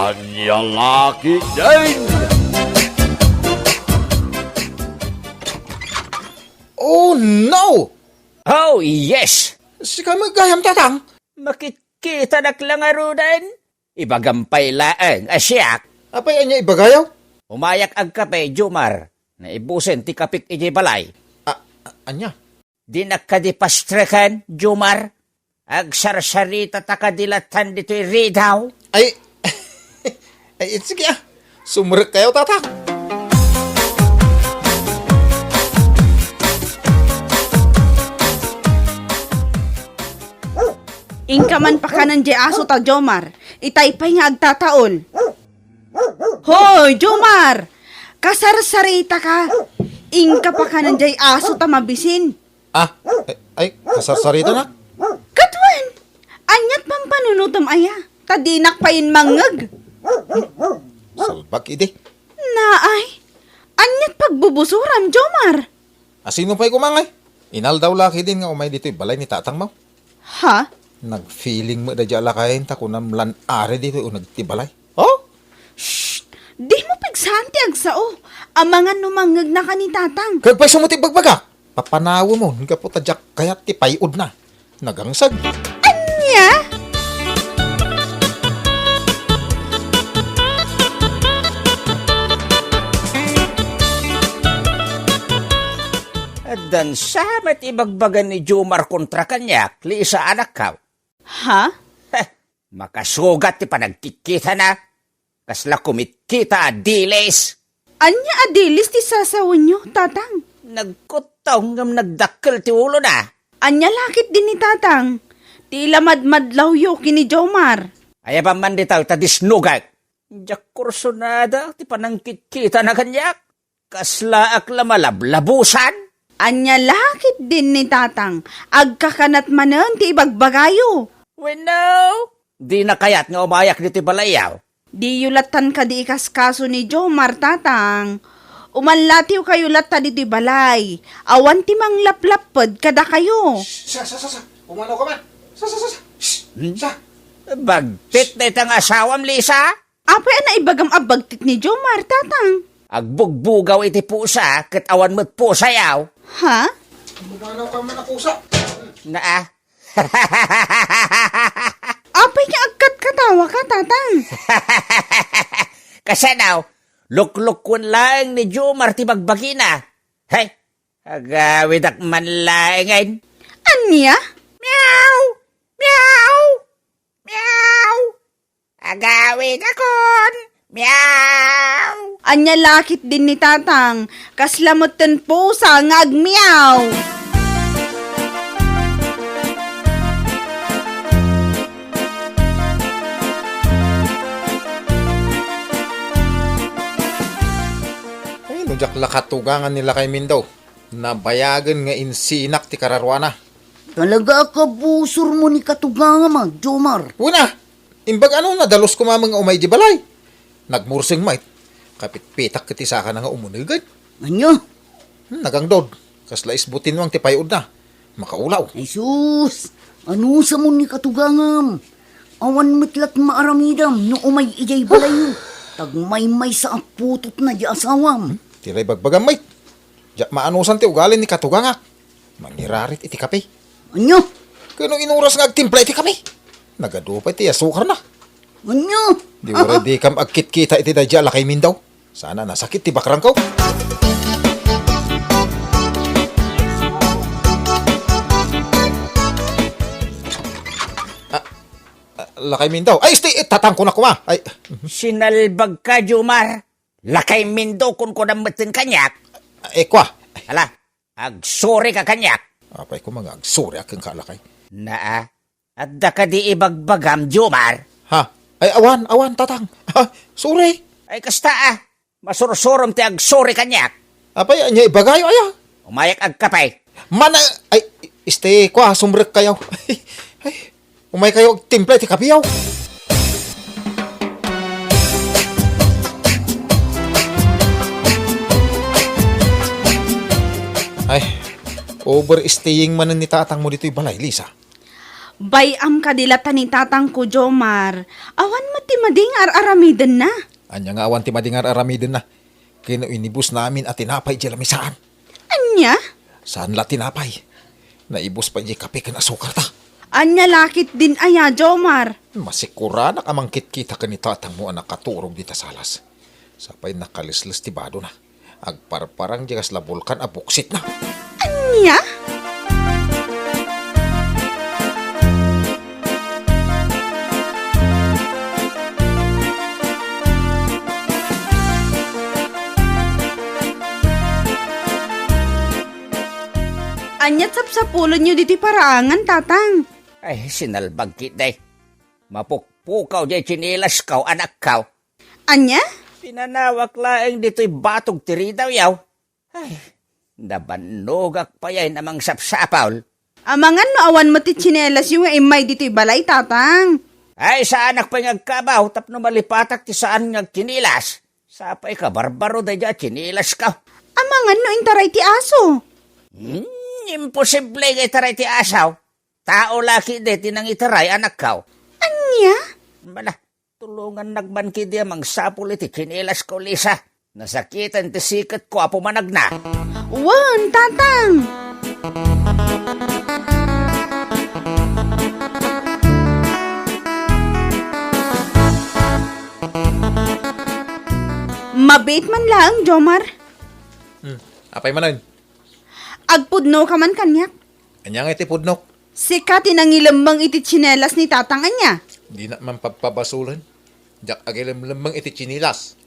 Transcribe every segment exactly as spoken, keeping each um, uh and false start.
Ania la ketdin? Oh, no! Oh, yes! Sika met gayam, Tatang? Makitkitanak la ngaruden. Ibagam pay laeng a siak. Apay ania ibagayo? Umayak agkape, Jomar. Naibusen ti kapek idiay balay. A-, a-, ania? Dinak kadi pastreken, Jomar? Agsarsaritata kadi lattan ditoy ridaw? Ay, ay, sige, ah. Sumrekkayo, Tatang. Inka man pakanen diay aso ta, Jomar. Itay pay nga agtataol. Hoy, Jomar! Kasarsaritaka. Inka pakanen diay aso ta mabisin. Ah, ay, ay, kasarsaritana? Ket wen, aniat pampanunotem aya? Ta dinak pay mangngeg. Salbag idi. Naay, aniat pagbubusuram, Jomar? Asino pay koma ngay? Inaldaw la ketdin nga umay ditoy balay ni tatangmo. Ha? Nag-feeling met daydiay a lakayen ta kunam lan ari ditoy uneg ti balay. Oh? Shh! Dimo pigsaan ti agsao. Amangan no mangngegnaka ni tatang. Kagpayso met ti bagbagak. Papanawem gapu ta diak kayat ti pay-odna. Nagangsag. Ania? Addan sa met ibagbaga ni Jomar kontra kaniak, Lisa, anakko. Ha? Heh, makasugat ti panagkitkitana. Kasla kumitkita a dilis. Ania a dilis ti sasawenyo, Tatang? Nagkuttong ngem nagdakkel ti ulona. Ania la ketdin ni Tatang? Ti ila madmadlawyo ken ni Jomar. Ayaban man ditaw ta disnogak. Diak kursunada ti panangkitkitana kaniak. Kaslaak la malablabusan? Ania la ketdin ni Tatang? Agkakanat manen ti ibagbagayo. Wenno, dina kayat nga umayak ditoy balayyo. Diyo lattan kadi ikaskaso ni Jomar, Tatang. Umalatiwkayo latta ditoy balay. Awan ti manglaplapped kadakayo. Sa, sa, sa, sa. Umano ka man. Sa, sa, sa, sa. Shh. Hmm? Sa. Bagtit dayta nga asawam, Lisa? Apay a naibagam a bagtit ni Jomar, Tatang? Agbugbugaw iti pusa ket awan met pusayo. Ha? Umanaw ka man a pusa. Naa. Apay nga agkatkatawaka, Tatang? Kasano? Luklukoen laeng ni Jomar ti bagbagina. Hey, agawidak man laengen. Ania? Meow! Meow! Meow! Agawidakon! Meow! Ania la ketdin ni Tatang? Kasla metten pusa nga agmeow! Ay, no diak la katugangan ni Lakay Mindo. Nabayagen nga insinak ti kararuana. Talaga a kabusormo ni katugangam, a, Jomar. Wen a, imbag ano, nadalus koma met nga umay di balay. Nagmurseng met. Kapitpitak ket ti sakana nga umunegen. Ania? Hmm, nagangdod. Kasla isbo tinwang ti pay-odna. Makaulaw. Ay sus! Anusamon ni katugangam? Awan met lat maaramidam no umay idiay balayyo. Tagmaymaysa a putotna di asawam. Hmm? Ti la ibagbagam met. Diak maanusan ti ugali ni katugangak. Mangirarit iti kape. Ania? Ken no inuras nga agtimpla iti kape, nagadu pay ti asukarna. Ania? Di uray dikam agkitkita iti daydiay a Lakay Mindo. Sana nasakit ti bakrangko. Ah, ah, Lakay Mindo. Ay, isti, eh, tatangko na koma. Ay. Sinalbagka, Jomar. Lakay Mindo, kunkunam metten kaniak. Eh, kua. Ala, agsurika kaniak. Apay koma nga agsuriak kenka, Lakay? Naa, adda kadi ibagbagam, Jomar? Ha? Ay, awan, awan, tatang. Ha? Sorry. Ay, kasta, ah. Masursurom ti agsuri kaniak. Apay, ania ibagayo, aya? Umayak agkape. Mana, ay, este, kua, sumrekkayo. Ay, ay. Umaykayo agtimpla iti kapeyo. Ay, overstaying manen ni tatangmo ditoy balay, Lisa. Bay-am kadi latta ni tatangko, Jomar. Awan met ti madi nga ar-aramidenna. Ania nga awan ti madi nga ar-aramidenna? Ken no inibusna amin a tinapay idiay lamisaan. Ania? Saan la tinapay. Naibus pay idiay kape ken asukarta. Ania la ketdin aya, Jomar? Masikuranak a mangkitkita ken ni tatangmo a nakaturog dita salas. Sapay nakalisles ti badona. Agparparang diay kasla bulkan a buksitna. Ania? Ania sapsapulenyo ditoy paraangan, Tatang? Ay, sinalbag ketdi. Mapukpukaw diay tsinilasko, anakko. Ania? Pinanawak laeng ditoy batog ti ridawyo. Ay, nabannogak pay a mangsapsapul. Amangan no awan met ti tsinelasyo nga immay ditoy balay, Tatang. Ay, saanak pay nga agkabaw tapno malipatak ti saan nga agtsinilas. Sapay kabarbaro daydiay a tsinilasko. Amangan no intaray ti aso. Hmm, imposible nga itaray ti aso. Tao la ketdi ti nangitaray, anakko. Ania? Bala, tulongannak man ketdi a mangsapul iti tsinilasko, Lisa. Nasakiten ti siketko a pumanagna. Wen, Tatang! Mabiit man laeng, Jomar. Hmm, apay manen? Agpudnoka man kaniak. Ania nga iti pudnok? Sika ti nangilemmeng iti tsinelas ni Tatang, ania? Dinak man pabpabasolen. Diak agilemlemmeng iti tsinelas.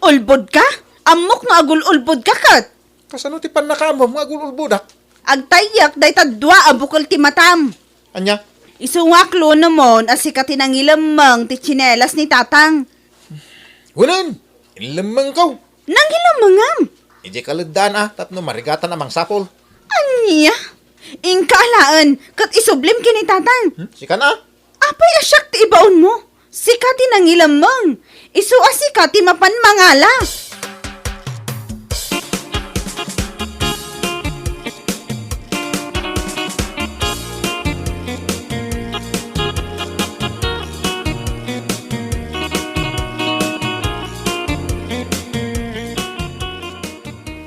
Ulbodka? Ammok no agul-ulbodka ket. Kasano ti pannakaammom nga agul-ulbodak? Agtayyek dayta dua a bukel ti matam. Ania? Isu nga aklonemon a sika ti nangilemmeng ti tsinelas ni Tatang. Wenen, inlemmengko. Nangilemmengam? Idiay kaleddaan a tapno marigatan a mangsapul. Ania? Inka alaen, ket isublim ken ni Tatang. Hmm? Sikan a? Apay a siak ti ibaonmo? Sika ti nangilemmeng. Isu a sika ti mapan mangala.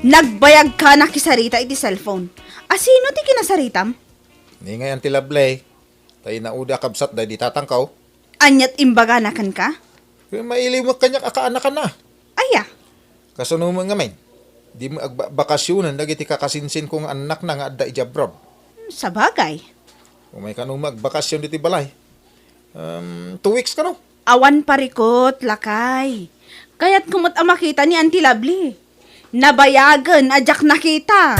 Nagbayagka nakisarita iti cellphone. Asino ti kinasaritam? Ni ngay Auntie Lovely, ta inaudi a kabsat daydi tatangko. Aniat imbagana kenka? Ket mailiw met kaniak a kaanakanna. Aya? Kasano met ngamin? Dimo agbakasyonen dagiti kakasinsinko nga annakna nga adda idiay abroad. Sabagay. Umay kano met agbakasyon ditoy balay. Um, two weeks kano? Awan parikut, lakay. Kayatko met a makita ni Auntie Lovely. Nabayagen a diak nakita.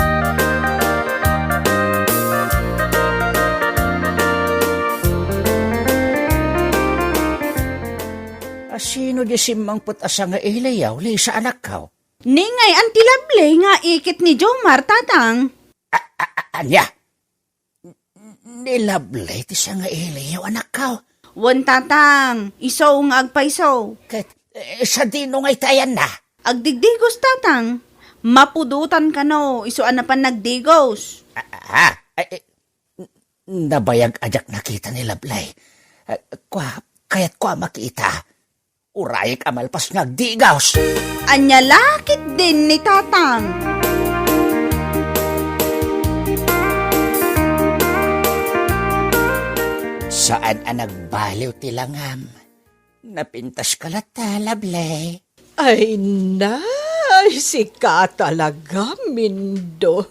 Asino di simmangpet a sangailiyo, Lisa, anakko? Ni ngay Auntie Lovely nga ikit ni Jomar, Tatang. A-, a-, a-, ania? Ni Lovely ti sangailiyo, anakko? Wen, Tatang, isu nga agpayso. Ket, eh, sadino nga itayanna? Agdigdigos, Tatang. Mapudotan kano, isu a napan nagdigos. Ah, ah, ah, eh, n-, nabayag a diak nakita ni Lovely. Ah, kua, kayatko a makita. Urayek a malpas nga agdigos. Ania la ketdin ni Tatang? Saan a nagbaliw ti langam. Napintaska latta, Lovely. Ay, nay, sika talaga, Mindo.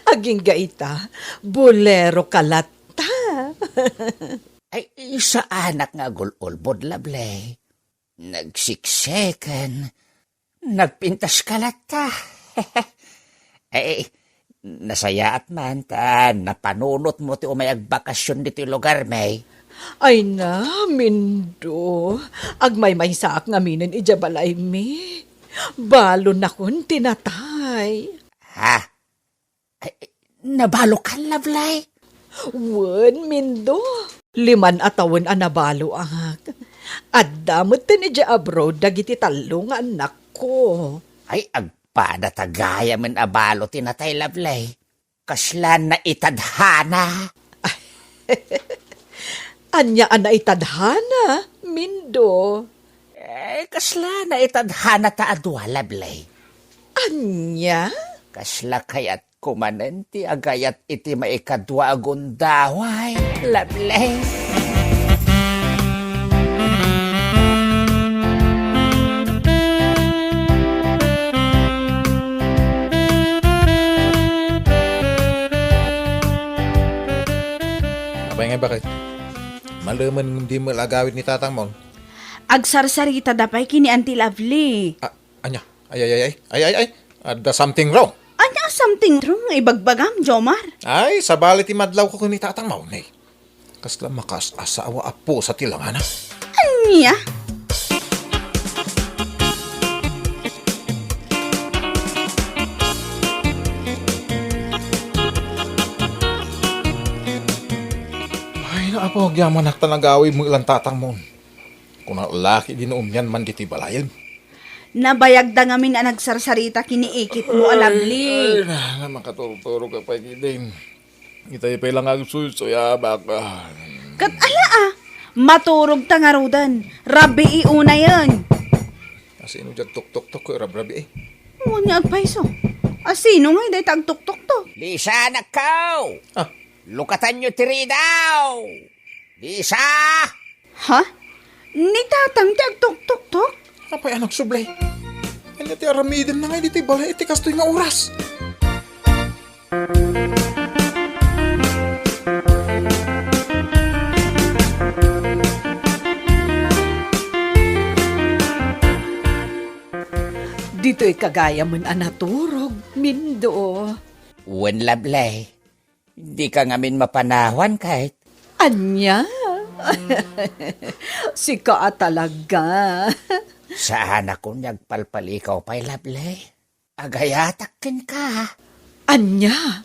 Agingga ita, bolero ka latta. Ay, saanak nga agul-ulbod, Lovely. Nagsikseken, nagpintaska latta. Eh, nasayaat man ta napanunotmo ti umay agbakasyon ditoy lugarmi. Ay na, Mindo, agmaymaysaak ngaminen idiay balaymi. Balonakon ti natay. Ha? Ay, nabalokan, Lovely? Wen, Mindo. Liman a tawen a nabaloak. Adda metten idiay abroad dagiti tallo nga annakko. Ay, agpada ta gayamen a balo ti natay, Lovely. Kasla naitadhana. Ay, Ania a naitadhana, Mindo? Eh, kasla naitadhana ta a dua, Lovely. Ania? Kasla kayatko manen ti agayat iti maikadua a gundaway, Lovely. Apay ngay, bakit? Malemen dimo la agawid ni tatangmo? Agsarsaritada pay ken ni Auntie Lovely. Ah, ania? Ay, ay, ay, ay. Ay, ay, ay. Adda something wrong. Ania something wrong nga ibagbagam, Jomar? Ay, sabali ti madlawko ken ni tatangmo, ne. Kasla makaas-asawa a pusa ti langana. Ania? Ay, naapo, agyamanak ta nagawidmo lan tatangmo. Kunak la ketdi no umian man ditoy balayem. Nabayagda ngamin a nagsarsarita ken ni ikitmo a Lovely. Ay, na, na, makaturturog ka pay ketdin. Itay pay lang agsuysoyabak. Ah. Ket ala a, maturogta ngaruden. Rabii unayen. Asino diay agtuktoktok, rabrabii? Wen nga agpayso. Asino ngay dayta agtuktoktok? Lisa, anakko! Ah. Lukatanyo ti ridaw! Lisa! Ha? Ni tatang ti agtuktoktok? Apay a nagsublay? Ania ti aramidenna ngay ditoy balay iti kastoy nga oras? Ditoyka gayamen a naturog, Mindo. Wen, Lovely. Dika ngamin mapanawan ket. Ania? Sika a talaga. Saanakon nga agpalpalikaw pay, Lovely. Agayatak kenka. Ania?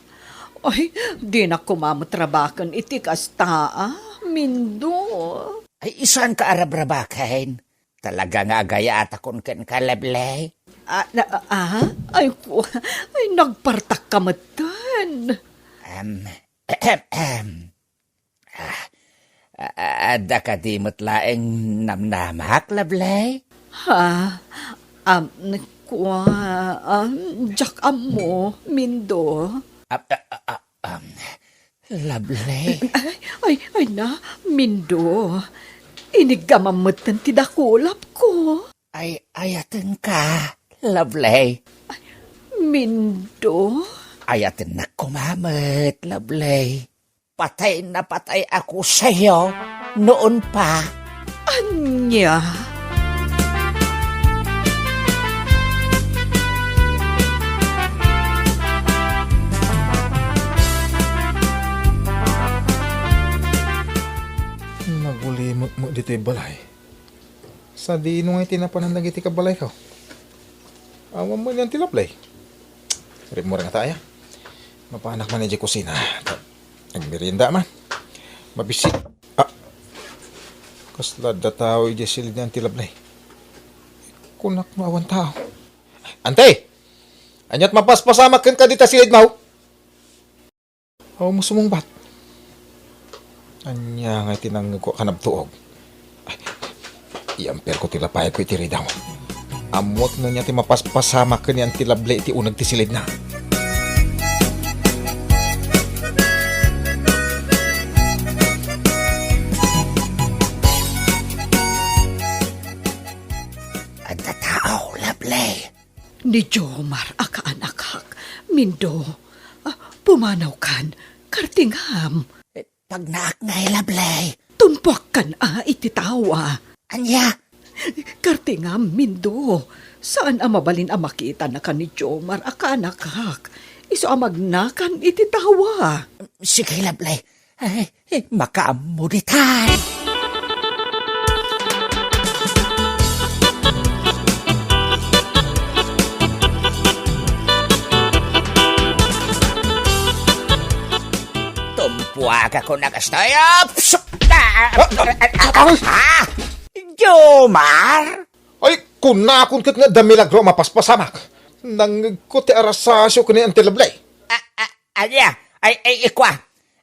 Ay, dinak koma met rabaken iti kasta, a, Mindo. Ay, saanka a rabrabaken? Talaga nga agayatakon kenka, Lovely. Ah, na, ah, ay, ku-, ay, nagpartakka metten. Em, ah, a-, a-, adda kadi met laeng namnamak, Lovely? Ha? Am, kua-, am, diak ammo, Mindo. Ah, ah, ah, ah, am, Lovely. Ay, ay, ay na, Mindo. Iniggamam metten ti dakulapko. Ay, ayatenka, Lovely. Ay, Mindo. Ayatennak koma met, Lovely. Patay na patay ako sa'yo noon pa. Ania? Nagulimek met ditoy balay. Sadino ngay ti napanan dagiti kabalayko? Awan met ni Auntie Lovely. Rimmuar ngata aya. Mapanak man idiay kusina. Agmerienda man. Mabisi-, ah. Kasla adda tao idiay silid ni Auntie Lovely. Kunak no awan tao. Auntie! Ania't mapaspasamak kenka dita silidmo? Awan mo sumungbat. Ania ngay ti nangngegko a kanabtuog? Ay, iamperko ti lapayko iti ridaw. Ammoak no ania ti mapaspasamak ken ni Auntie Lovely iti uneg ti silidna. Adda tao, Lovely. Ni Jomar a kaanakak, Mindo. Ah, pumanawkan, kartingam. Eh, pagnaak ngay, Lovely. Tumpuakkan a iti tawa. Ania? Kartingam, Mindo. Saan a mabalin a makitannaka ni Jomar a kaanakak. Isu a magnakan iti tawa. Sige, Lovely. Ay, eh, makaammo ditan. Tumpuagakon a kastoy. Ups! Ah! Ah! Ah! Ah! Jomar! Ay, kunakon ket nga adda milagro a mapaspasamak. Nangngegko ti arasasio ken ni Auntie Lovely. Ah, ah, ania? Ay, ay, ikua.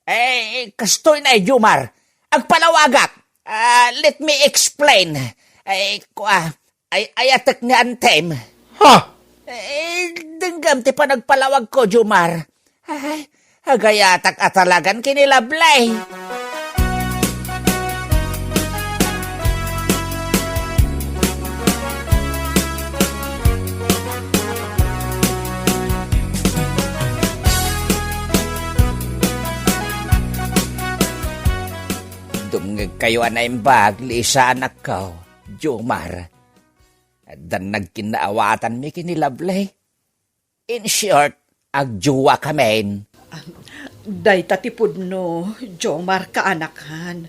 Eh, kastoy na, Jomar. Agpalawagak. Ah, let me explain. Ay, kua, ay, ayatek ni Antem. Ha? Eh, denggem ti panagpalawagko, Jomar. Ay, agayatak a talagan ken ni Lovely. Dumngegkayo a naimbag, Lisa, anakko, Jomar. Addan nagkinnaawatanmi ken ni Lovely. In short, agjowa kamin. Dayta ti pudno, Jomar, kaanakan.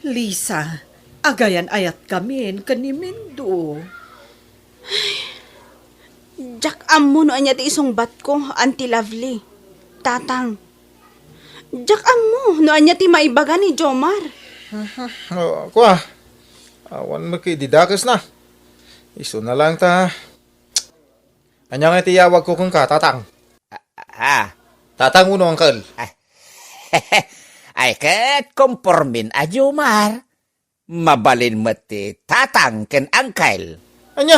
Lisa, agayan-ayat kamin ken ni Mindo. Diak ammo no ania ti isungbatko, Auntie Lovely. Tatang. Diak ammo no ania ti maibaga ni Jomar. Oh, kua. Awan met kay didakesna. Isuna lang ta. Ania nga iti yawagko kenka, Tatang? Ah, ah. Tatang wenno Uncle? Ah. Ay, ket kompormin a, Jomar. Mabalin met ti Tatang ken Uncle. Ania?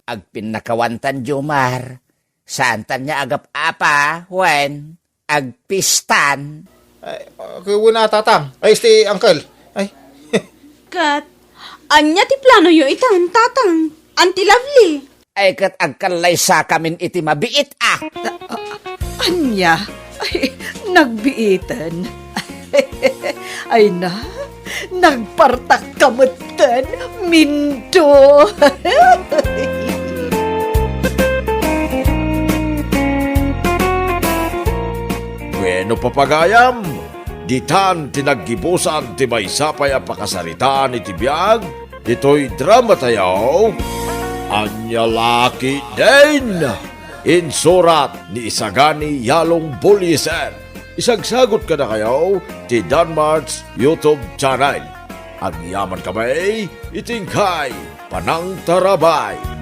Agpinnakawantan, Jomar. Saantan nga agap-apa, wen agpistan. Ay, ket wen a, Tatang. Ay, isti, Uncle. Ay. Ket, ania ti planoyo itan, Tatang? Auntie Lovely? Ay, ket agkallaysakamin iti mabiit a. A-, a-, ania? Ay, nagbiiten. Ay na, nagpartakka metten, Mindo. Bueno, papagayam, ditan ti naggibusan ti maysa pay a pakasaritaan iti biag ditoy dramatayo, Ania La Ketdin! Insurat ni Isagani Yalong Bullieser. Isagsagut kadakayo ti Danmart's YouTube channel. Agyamankami iti inkay panangtarabay.